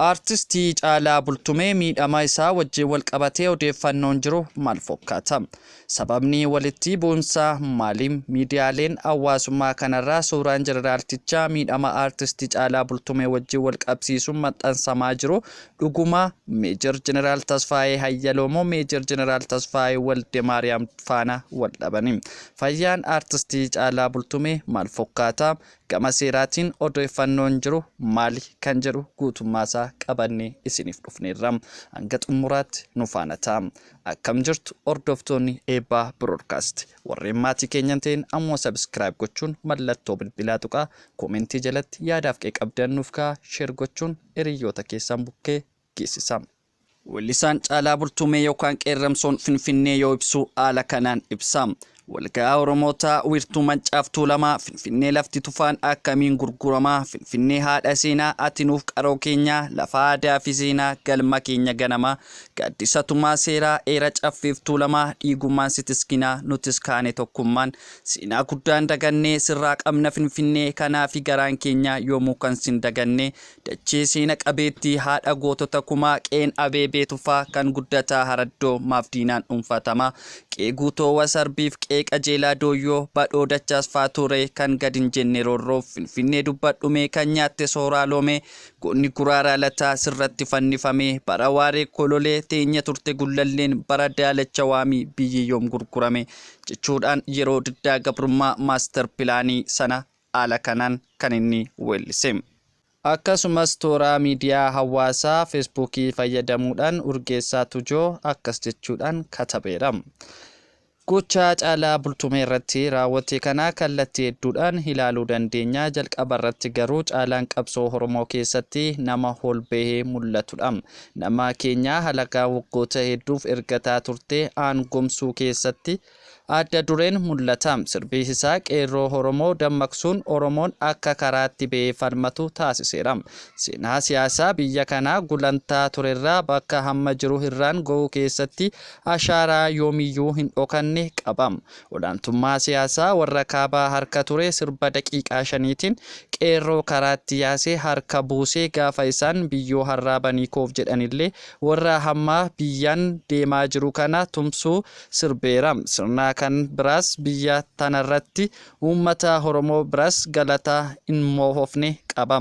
Aartistii Caalaa Bultumee miidhama isaa wajjin walqabatee odeeffannoon jiru maal fokkaata? Sababni walitti bu'umsaa maali? Miidiyaaleen hawaasummaa kanarraa suuraan jeneraaltichaa miidhama Aartistii Caalaa Bultumee wajjin walqabsiisuun maxxansamaa jiru dhuguma Meejar Jeneraal Tasfaayee Hayyaloo moo Meejar Jeneraal Tasfaayee Waldemaariyaam faana wal dhabani? Fayyaan Aartistii Caalaa Bultumee maal fokkaata? Gama seeraatiin odeeffannoon jiru maali kan jedhu guutummaasaa qabannee isiniif dhufneerra. Hanga xumuraatti nu faana ta'a. Akkam jirtu hordoftoonni Eebbaa Broadcast. Warreen maatii keenya hin ta'in ammoo subscribe gochuun mallattoo bilbilaa tuqaa, koomentii jalatti yaadaaf qeeqabdan nuuf kaa'aa, share gochuun hiriyyoota keessan bukkee geessisaa. Weellisaan Caalaa Bultumee yookaan Qeerramsoon Finfinnee yoo ibsu haala kanaan ibsa. Walga'aa Oromootaa wiirtuu Maccaaf Tuulamaa Finfinnee lafti tufaan akkamiin gurguramaa Finfinnee haadha seenaa ati nuuf qaroo keenyaa lafa aadaa fi seenaa galma keenya ganamaa gaaddisa tumaa seeraa eera Caffeef Tuulamaa dhiigummaan si tiskinaa nutis kaane tokkummaan Seenaa guddaan dagannee sirraa qabna Finfinnee kanaafi garaan keenya yoomuu kan sin dagannee Dachee seena qabeettii haadha gootota kumaa qe'een Abeebee Tufaa kan guddataa Haraddoo maaf diinaan dhuunfatamaa Qe'ee Guutoo Wasarbiif qe'ee Qajeelaa Dooyyoo Badhoo Dachaas faa ture kan gad hin jenne roorroo Finfinnee dubbadhumee kan nyaatte sooraa loomee Goonni Guraaraa Lataa sirratti fannifamee bara waaree kololee teenya turte Gullalleen bara daalacha waamii biyyi yoom gurgurame jechuudhaan yeroo diddaa gabrummaa maaster pilaanii sana haala kanaan kan inni weellise. Akkasumas toora miidiyaa hawaasaa Feesbuukii fayyadamuudhaan Urgeessaa Tujoo akkas jechuudhaan katabeera. Gochaa Caalaa Bultumee irratti raawwate kana kallattii hedduudhaan ilaaluu dandeenya. Jalqaba irratti garuu Caalaan qabsoo Oromoo keessatti nama ol bahee mul'atudha. Nama keenya halagaa waggoota hedduuf ergataa turte aangomsuu keessatti Adda dureen mul'ata. Sirbi isaa qeerroo Oromoo dammaqsuun Oromoon akka karaatti ba'ee falmatu taasiseera. Seenaa siyaasaa biyya kanaa gulantaa turerraa bakka hamma jiru irraan ga'uu keessatti ashaaraa yoomiyyuu hin dhokanne qaba. Olaantummaa siyaasaa warra kaabaa harka ture sirba daqiiqaa shaniitiin qeerroo karaatti yaasee harka buusee gaafa isaan biyyoo harraabanii koof jedhanillee warra hamma biyyaan deemaa jiru kana tumsuu sirbeera. Sirna kan biraas biyya tanarratti uummata Oromoo biras galata hin moohofne qaba.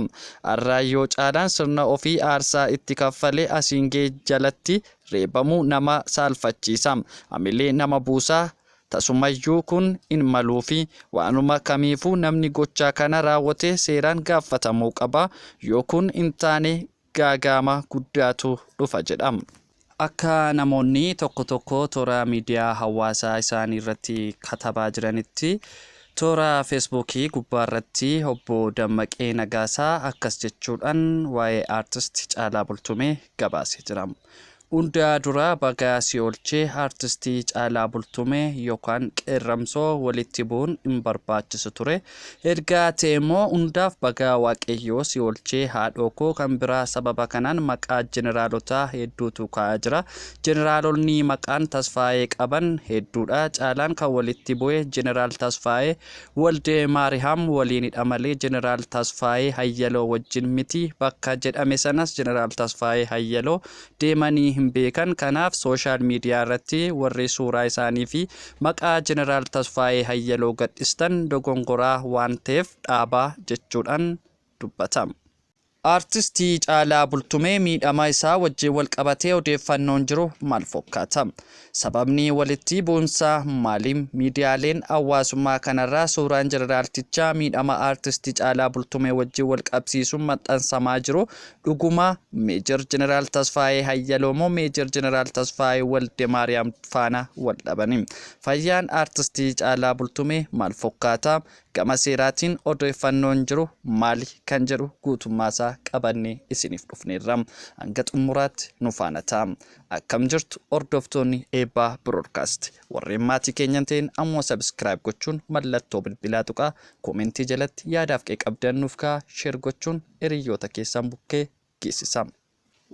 Arra yoo Caalaan sirna ofii aarsaa itti kaffale asiin ga'e jalatti reebamuu nama saalfachiisa. Hamilee nama buusa. Tasumayyuu kun hin maluufi. Waanuma kamiifuu namni gochaa kana raawwate seeraan gaaffatamuu qaba. Yoo kun hin taane gaaga'ama guddaatu dhufa jedha. Akka namoonni tokko tokko toora miidiyaa hawaasaa isaanii irratti katabaa jiranitti toora feesbuukii gubbaa irratti obbo Dammaqee Nagaasaa akkas jechuudhaan waa'ee aartist Caalaa Bultumee gabaasee jira. Hunda dura baga si oolche Aartistii Caalaa Bultumee yookaan Qeerramsoo walitti bu'uun hin barbaachisu ture. Erga ta'e immoo hundaaf baga Waaqayyoo si oolche haadhoo koo kan biraa sababa kanaan maqaa jeneraalotaa hedduutu ka'aa jira. Jeneraalonni maqaan Tasfaayee qaban hedduudha. Caalaan kan walitti bu'e Jeneraal Tasfaayee Walde Maarihaam waliinidha malee Jeneraal Tasfaayee Hayyaloo wajjin miti. Bakka jedhame sanas Jeneraal Tasfaayee Hayyaloo deemanii hin beekan. Kanaaf social media irratti warri suuraa isaanii fi maqaa Jeneraal Tasfaayee Hayyaloo gadhistan dogongoraa waan ta'eef dhaabaa jechuudhaan dubbata. Aartistii Caalaa Bultumee miidhama isaa wajjin walqabatee odeeffannoon jiru maal fokkaata? Sababni walitti bu'umsaa maali? Miidiyaaleen hawaasummaa kanarraa suuraan jeneraaltichaa miidhama Aartisti Caalaa Bultumee wajjin walqabsiisuun maxxansamaa jiru dhuguma Meejar Jeneraal Tasfaayee Hayyaloo moo Meejar Jeneraal Tasfaayee Waldemaariyaam faana wal dhabani? Fayyaan Aartistii Caalaa Bultumee maal fokkaata? Gama seeraatiin odeeffannoon jiru maali kan jedhu guutummaasaa qabannee isiniif dhufneerra. Hanga xumuraatti nu faana ta'aa. Akkam jirtu hordoftoonni Eebbaa Broadcast. Warreen maatii keenya hin ta'in ammoo subscribe gochuun mallattoo bilbilaa tuqaa, koomentii jalatti yaadaaf qeeqabdan nuuf kaa'aa, share gochuun hiriyyoota keessan bukkee geessisaa.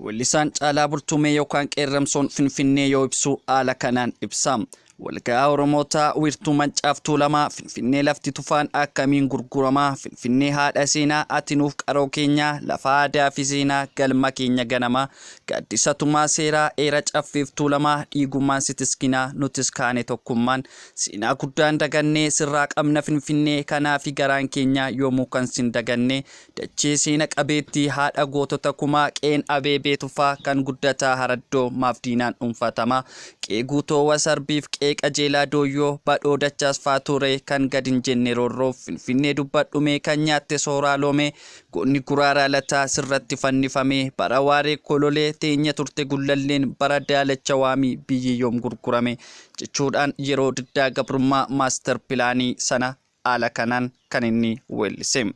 Weellisaan Caalaa Bultumee yookaan Qeerramsoon Finfinnee yoo ibsu haala kanaan ibsa. Walga'aa Oromootaa wiirtuu Maccaaf Tuulamaa, Finfinnee lafti tufaan akkamiin gurguramaa, Finfinnee haadha seenaa ati nuuf qaroo keenyaa, lafa aadaa fi seenaa galma keenya ganamaa, gaaddisa tumaa seeraa eera Caffeef Tuulamaa, dhiigummaan si tiskinaa nutis kaane tokkummaan, seenaa guddaan dagannee sirraa qabna Finfinnee, kanaafi garaan keenya yoomuu kan sin dagannee, dachee seena qabeettii haadha gootota kumaa, qe'een Abeebee Tufaa kan guddataa haraddoo maaf diinaan dhuunfatamaa, qe'ee Guutoo Wasarbiif qe'ee Qajeelaa Dooyyoo, Badhoo Dachaas Faaturee kan gad hin jenne roorroo, Finfinnee dubbadhumee kan nyaatte sooraa loomee, goonni Guraaraa Lataa sirratti fannifamee, bara waaree kololee teenya turte Gullalleen, bara daalacha waamii biyyi yoom gurgurame jechuudhaan yeroo diddaa gabrummaa maaster pilaanii sana haala kanaan kan inni weellise.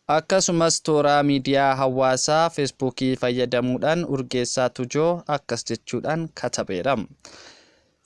Akkasumas toora miidiyaa hawaasaa Feesbuukii fayyadamuudhaan Urgeessaa Tujoo akkas jechuudhaan katabeera.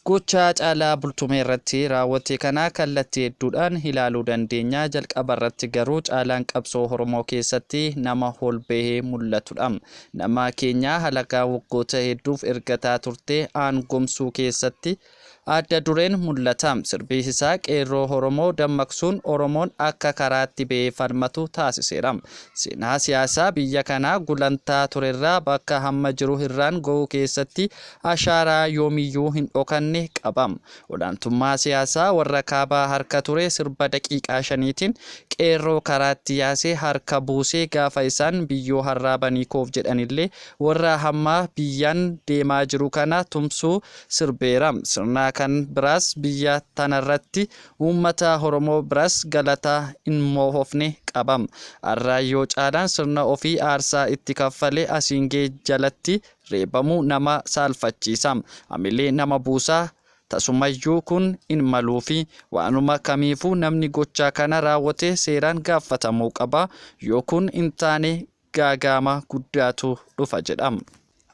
Gochaa Caalaa Bultumee irratti raawwate kana kallattii hedduudhaan ilaaluu dandeenya. Jalqaba irratti garuu Caalaan qabsoo Oromoo keessatti nama ol bahee mul'atudha. Nama keenya halagaa waggoota hedduuf ergataa turte aangomsuu keessatti adda dureen mul'ata. Sirbi isaa qeerroo Oromoo dammaqsuun Oromoon akka karaatti bahee falmatu taasiseera. Seenaa siyaasaa biyya kanaa gulantaa turerraa bakka hamma jiru irraan gahuu keessatti ashaaraa yoomiyyuu hin dhokanne qaba. Olaantummaa siyaasaa warra kaabaa harka ture sirba daqiiqaa 5tiin qeerroo karaatti yaasee harka buusee gaafa isaan biyyoo harraabanii koof jedhanillee warra hamma biyyaan deemaa jiru kana tumsuu sirbeera. Sirna kan biraas biyya tanarratti uummata Oromoo biras galata hin moohofne qaba. Har'a yoo Caalaan sirna ofii aarsaa itti kaffale asiin ga'e jalatti reebamuu nama saalfachiisa. Hamilee nama buusa. Tasumayyuu kun hin maluufi. Waanuma kamiifuu namni gochaa kana raawwate seeraan gaafatamuu qaba. Yoo kun hin taane gaaga'ama guddaatu dhufa jedha.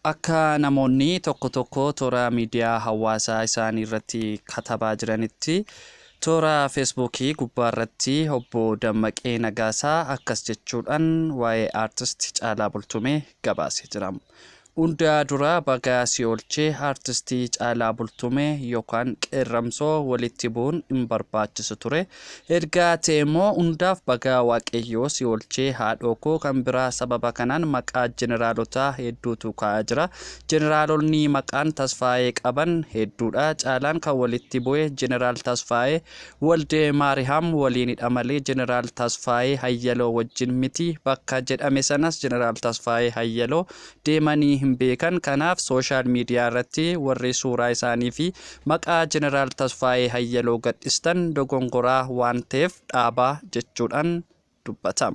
Akka namoonni tokko tokko toora miidiyaa hawaasaa isaanii irratti katabaa jiranitti toora Feesbuukii gubbaa irratti obbo Dammaqee Nagaasaa akkas jechuudhaan waa'ee aartist Caalaa Bultumee gabaasee jira. Hunda dura baga si oolchee aartistii Caalaa Bultumee yookaan Qeerramsoo walitti bu'uun hin barbaachisu ture. Erga ta'e immoo hundaaf baga Waaqayyoo si oolchee haadhoo koo. Kan biraa sababa kanaan maqaa jeneraalotaa hedduutu ka'aa jira. Jeneraalonni maqaan Tasfaayee qaban hedduudha. Caalaan kan walitti bu'e Jeneraal Tasfaayee Waldee Maarihaam waliinidha malee Jeneraal Tasfaayee Hayyaloo wajjin miti. Bakka jedhame sanas Jeneraal Tasfaayee Hayyaloo deemanii hin beekan. Kanaaf sooshaal miidiyaa irratti warri suuraa isaanii fi maqaa Jeneraal Tasfaayee Hayyaloo gadhistan dogongoraa waan ta'eef dhaabaa jechuudhaan dubbata.